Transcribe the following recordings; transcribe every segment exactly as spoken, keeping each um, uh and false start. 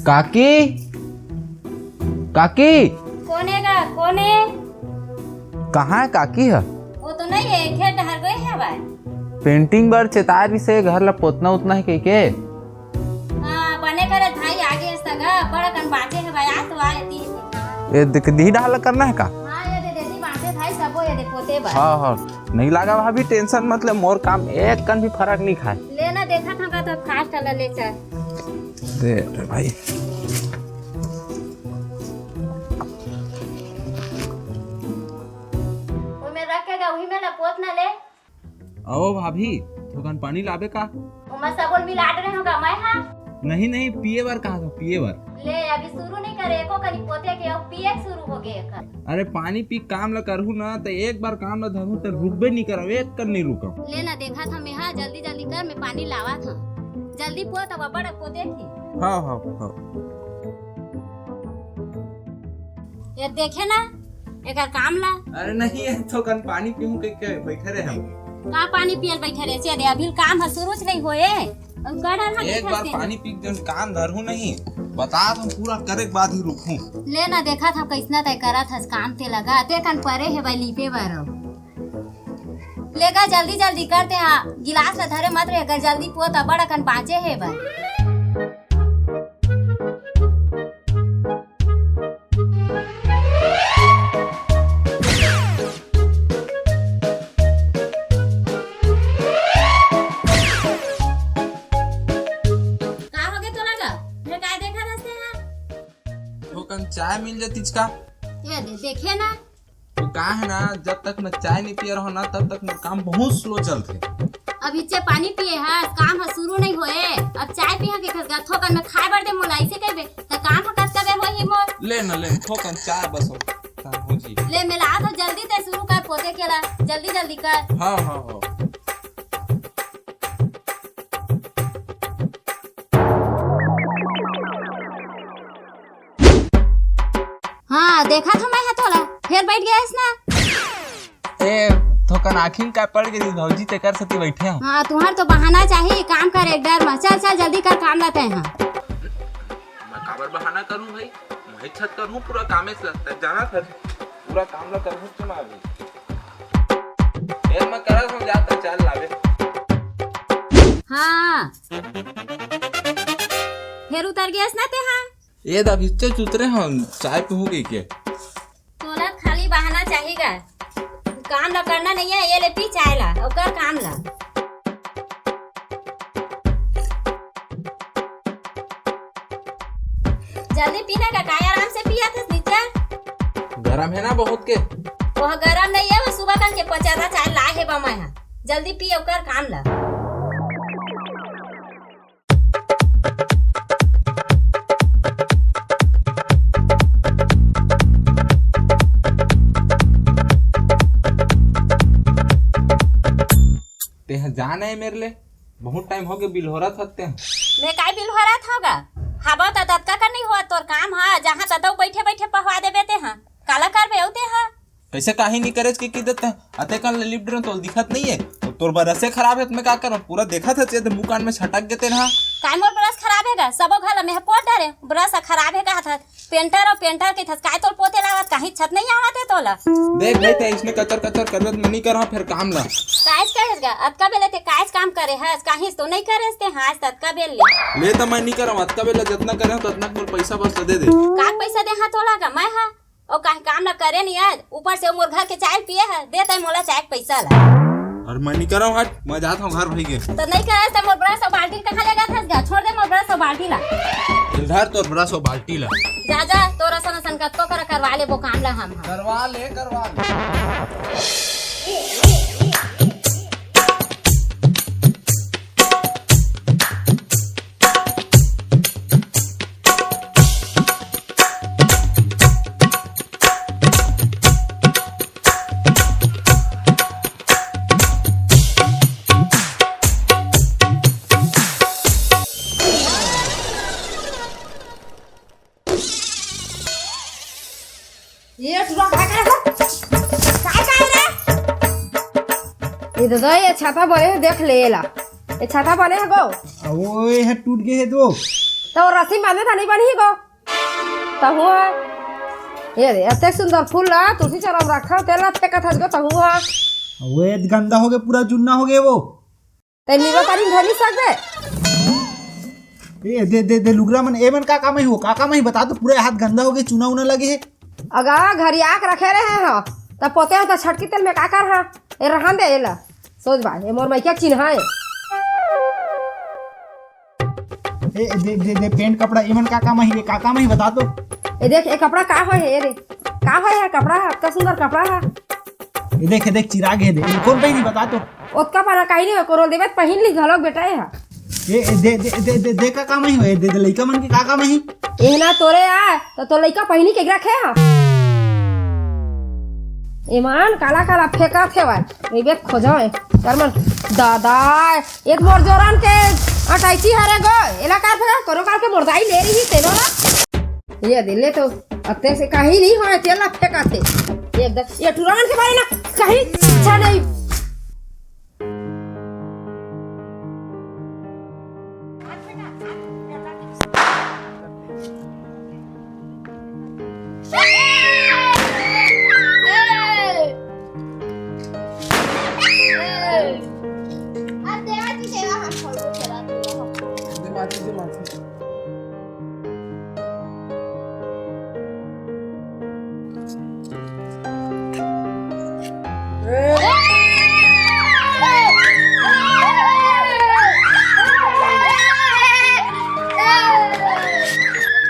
काकी, काकी। कोन हे गा, कोन हे? कहाँ हे काकी ह? वो तो नहीं है, खेत डहर गए हे भाई। पेंटिंग बर चेताय रिहिसे, घर ला पोतना उतना हे कहिके। हाँ, बने करे भाई, आगे सगा बड़ अकन बांचे हे भाई, आ तो आ एती। ये देख, दिही डहर ला करना हे का? हाँ, ये दे, दे दी बांचे भाई, सबो ये दे पोते बर। हाँ, हाँ, नहीं लागा भाभी, टेंशन मत ले, मोर काम एक कन भी फरक नहीं खाय। ले ना, देखा था का तो फास्ट वाला ले चल। दे रे भाई। वो में रखेगा, वही में ना पोत ना ले। ओ भाभी, थोकन पानी लाबे का? ओमा सबोल मिला डरे हो का मैं हा? नहीं, नहीं, पिए बर कहा था, पिए बर। ले, अभी शुरू नहीं करे, एको कनी पोते के, अब पिए के शुरू हो गए एकर। अरे, पानी पी काम ला करहू ना, त एक बार काम ला धरहू, त रुकबे नहीं करव, एक कर नहीं रुकव। ले ना, देखा था मैं हा, जल्दी जल्दी कर, मैं पानी लावा था। जल्दी पोत, अब बड़ पोते की। हाँ, हाँ, हाँ। ये देखे ना, एकर काम ला। अरे नहीं, ये थोकन पानी पीहूं कहिके बैठे रहे हम। का पानी पियल बैठे रहे? चल, अभी काम ह शुरू च नहीं होए। अउ का डर हा एक देखत बार से? पानी पी के जन कान धरहूं नहीं, बता हम पूरा करे के बाद ही रुकहूं। ले ना, देखा था कैसना तय करत हस काम ते लगा, ते कन परे हे भाई लीपे बर। लेगा जल्दी जल्दी करते हा, गिलास ला धरे मत रहे, अगर जल्दी पोत अबड़ अकन बांचे हे भाई। का होगे तोला गा? मैं काय देखा रहते हैं? थोकन चाय मिल जातीच का? ये दे, देखे ना। तो का है ना, जब तक मैं चाय नहीं पिए रहो ना, तब तक मोर काम बहुत स्लो चलथे। अभी चे पानी पिए हा, काम ह शुरू नहीं होए। अब चाय पिहा के खस गा, थोकन में खाए बर दे मोला, ऐसे कहबे, त काम ह कतका बेर होही मोर? ले न, ले, थोकन चाय बस हो, काम हो जी। ले, मैं ला तो जल्दी ते शुरू कर पोते केला, जल्दी जल्दी कर। हाँ, हाँ, हाँ। हाँ, देखा था मैं हा तोला, फिर बैठ गया ना। ए, थोकन आँखी में का पड़ गई भौजी, तेकर सेती बैठे हो। हाँ, तुहर तो बहाना चाहिए, काम करे एक डर में। चल, चल, जल्दी कर काम ला तैं हा। मैं काबर बहाना करूँ भाई, मैं छत करूँ पूरा कामे से लगता है, जाना था पूरा काम ला करूँ तो मैं अभी। ए, मैं करा हूँ, जाता चाय लावे। हाँ, फिर उतर गया ना तैं हा। ए दा, भिच्चे च उतरे हन, चाय पीहूं कहिके। तोला खाली बहाना चाही गा। काम ला करना नहीं है, ये ले पी चाय ला, अउ कर काम ला। जल्दी पीना का, काय आराम से पिया था नीचे। गरम है ना बहुत के। वो गरम नहीं है, वो सुबह कन के पचरा चाय ला हे बा मैं हा। जल्दी पी अउ कर काम ला। तेहा जान है मेरे ले, बहुत टाइम हो गए बिलहोरत हत तेहा। मैं काय बिलहोरत होगा? हवा त ततका कर नहीं हुआ तोर काम हा, जहाँ ततौ बैठे बैठे पहवा देबे तेहा। काला करबे अउ तेहा? कैसे काही नहीं करेच के की देते? अते कन ले लिप डरे तोल दिखत नहीं है। तो तोर बरसे खराब है, तो मैं का करूं? पूरा देखत है, चेत मुंह कान में छटक गए तेन हा। काय मोर ब्रश खराब है गा? सबो घर में पोत डरे, ब्रश खराब है कहा था। पेंटर और पेंटर के थस, काय तोल पोते लावत, काही छत नहीं आवत है तोला। देख भाई, ते इसने कचर कचर करबे, तो मैं नहीं करा फिर काम ला। कायच कहेस गा? अतका बेले ते कायच काम करे हस, काहीच तो नहीं करेस ते, हाँ, आज ततका बेल ले। ले तो मैं नहीं करा, अतका बेले जितना करे हूँ, तो उतना मोर पैसा बस तो दे दे। का पैसा दे हाँ तोला गा? मैं हाँ ओ काहे काम ला करे नहीं आज, ऊपर से मोर घर के चाय पिए है, दे तय मोला चाय के पैसा ला। अरे मैं नहीं करव हट, मैं जात हूँ घर भाई के। तो नहीं करे त मोर ब्रश और बाल्टी कहाँ ले गए थस गा? छोड़ दे मोर ब्रश और बाल्टी ला। इधर तोर ब्रश और बाल्टी ला। जा जा, तोर असन असन कतको कर करवा लेबो काम ला हम। करवा ले, करवा ले। ये टुरा काय करे हो? काय करे रे? ये दादा, ये छाता बड़े देख ले एला। ये छाता बने हे गो? अ, वो ये ह टूट गे हे तो। त वो रस्सी बांधे था, नहीं बनी ही गो। त हुआ, ये दे, अतेक सुंदर फूल ला तुलसी चौरा म रखा, तेला फेंकत हस गो, त हुआ। अ, वो ये गंदा हो गे, पूरा जुन्ना हो गे वो। ते नींबू पानी धर नहीं सकते? ए, दे, दे, दे, लुगरा मन, ए मन का काम ही हो, का काम ही बता तो, पूरा हाथ गंदा हो गे, चूना उना लगे हे। अगा, घरिया के रखे रहे हो, त पोते हो त छटकी तेल में का कर हा? ए, रहन दे एला। सोच बा, ए मोर मइका के चिन्हा हे। ए, दे, दे, दे, पेंट कपड़ा, ए मन का काम ही, ए का काम ही बता तो। ए देख, ए कपड़ा का होय हे, ए रे? का होय हे कपड़ा हा? अतका सुंदर कपड़ा हा। ए देख, ए देख, चिराग हे दे, ए कोन पहिनी बता तो। ओतका पाना काई नहीं हो, कोरोल देवे त पहिन ली घलोक बेटा ए हा। ए, ए, दे, दे, दे, दे, दे, का काम ही हो? ए, दे, दे, लइका मन के का काम ही? ए ना तोरे आय, त तो लइका पहिनी के रखे हा। ए मन काला काला फेंकत हे भाई, ए बेत खोजो ए, कर मन, दादा, एक मोर जोरन के अटैची हरे गो, एला का फेंका, कोनो काल के मोरदाई ले रही तेनो ना। ये दे ले तो, अतेक से कहीं नहीं होय, तेला फेंकत हे। ये दे, ये टुरान के बारे ना, कहीं अच्छा नहीं।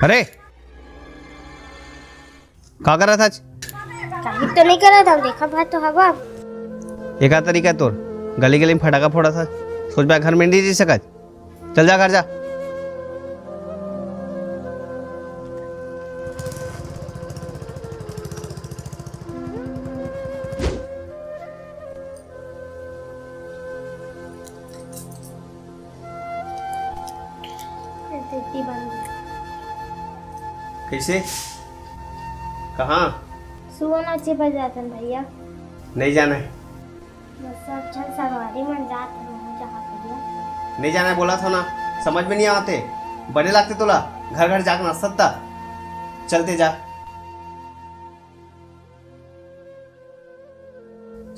अरे, का करत हस? काहे तो नहीं करत हव, देखा भाई तो हवा। एका तरीका तोर, गली गली में फटाका फोड़त हस, सोच बा घर में नहीं रह सकत। चल जा घर जा। कैसे? कहाँ? सुआ नाचे बर जाथन भैया। नहीं जाना है। बस सब झन संगवारी मन जात हन, जहाँ भैया। नहीं जाना है बोला था ना, समझ में नहीं आते। बने लागते तोला, घर घर जाके नाचत ता। चलते जा।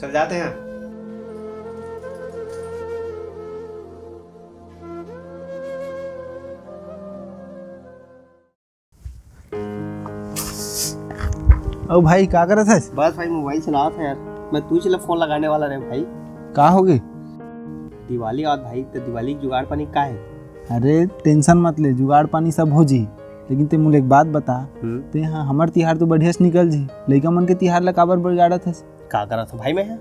चल जाते हैं। अउ भाई, का करत हस? बस भाई, मोबाइल चलावत हंव यार। मैं तुझे ला फोन लगाने वाला रहे भाई। का होगे? दिवाली आवत भाई, त दिवाली के जुगाड़ पानी का हे? अरे, टेंशन मत ले, जुगाड़ पानी सब हो जी। लेकिन ते मोला एक बात बता, हम्म। ते हा हमर तिहार तो बढ़िया से निकल जी, लइका मन के तिहार ला काबर बिगाड़त हस? का करत हंव भाई मैं हा?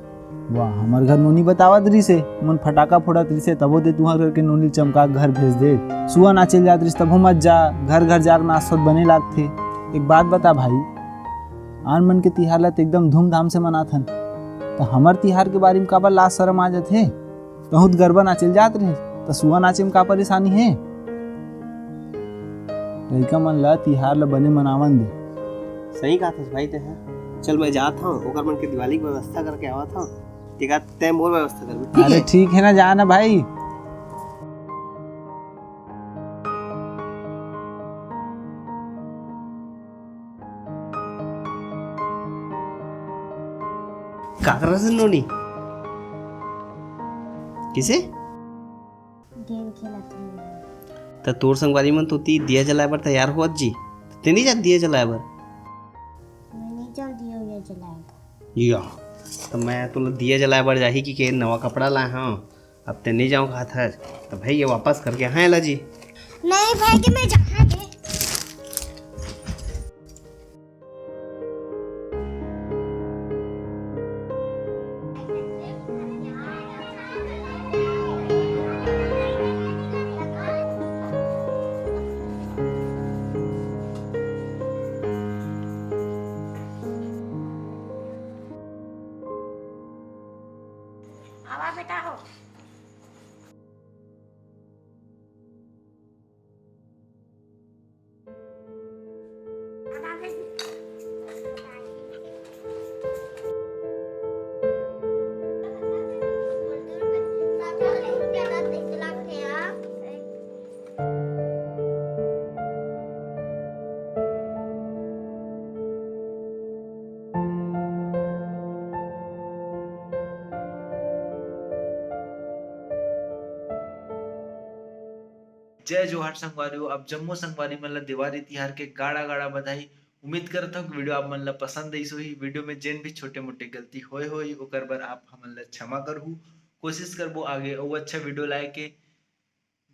वाह, हमर घर नोनी बतावत रिहिसे, मन फटाका फोड़त रिहिसे, तभो ते तुंहर घर के नोनी चमका के घर भेज दे। सुआ नाचे ल जात रिहिस, तभो मत जा, घर घर जाके नाचत बने लागथे। एक बात बता भाई, आन मन के तिहार ला त एकदम धूमधाम से मनाथन, त हमर तिहार के बारे म काबर लाज शरम आ जाथे? तहूं त गरबा नाचे ल जात रहे, त सुआ नाचे म का परेशानी हे? लइका मन ल तिहार ल बने मनावन दे। सही कहत हस भाई ते ह। चल, मैं जात हंव, ओकर मन के दिवाली के व्यवस्था करके आवत हंव। तेकर बाद तैं मोर व्यवस्था करबे, ठीक अरे हे? ठीक हे ना, जा ना भाई। का करत हस नोनी? किसे? गेम खेलत हंव। त तोर संगवारी मन तो ती दिया जलाए बर तैयार होवत जी, ते नहीं जात दिया जलाए बर? मैं नहीं जाऊँ दिया उया जलाए बर। या, त मैं तोला दिया जलाए बर जाही कि के नवा कपड़ा लाए हंव, अब ते नहीं जाऊँ कहत हस, त भाई ये वापस करके हाँ एला जी। नहीं भाई कि मैं जाना दे। आवा बेटा हो। जय जोहार संगवारी हो। आप जम्मो संगवारी मन ला देवारी तिहार के गाड़ा गाड़ा बधाई। उम्मीद करत हूँ कि video आप मन ला पसंद आइस होही। Video में जेन भी छोटे मोटे गलती होए होही, ओकर बर आप हमन ला क्षमा करहू। कोशिश करबो आगे अउ अच्छा video लाए के।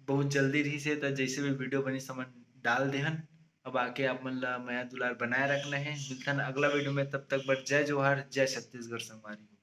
बहुत जल्दी रहिस हे, त जैसे भी video बनी समन डाल देहन। अब आके आप मन ला मया दुलार बनाए रखना है। मिलथन अगला video में, तब तक बर जय जोहार, जय छत्तीसगढ़ संगवारी।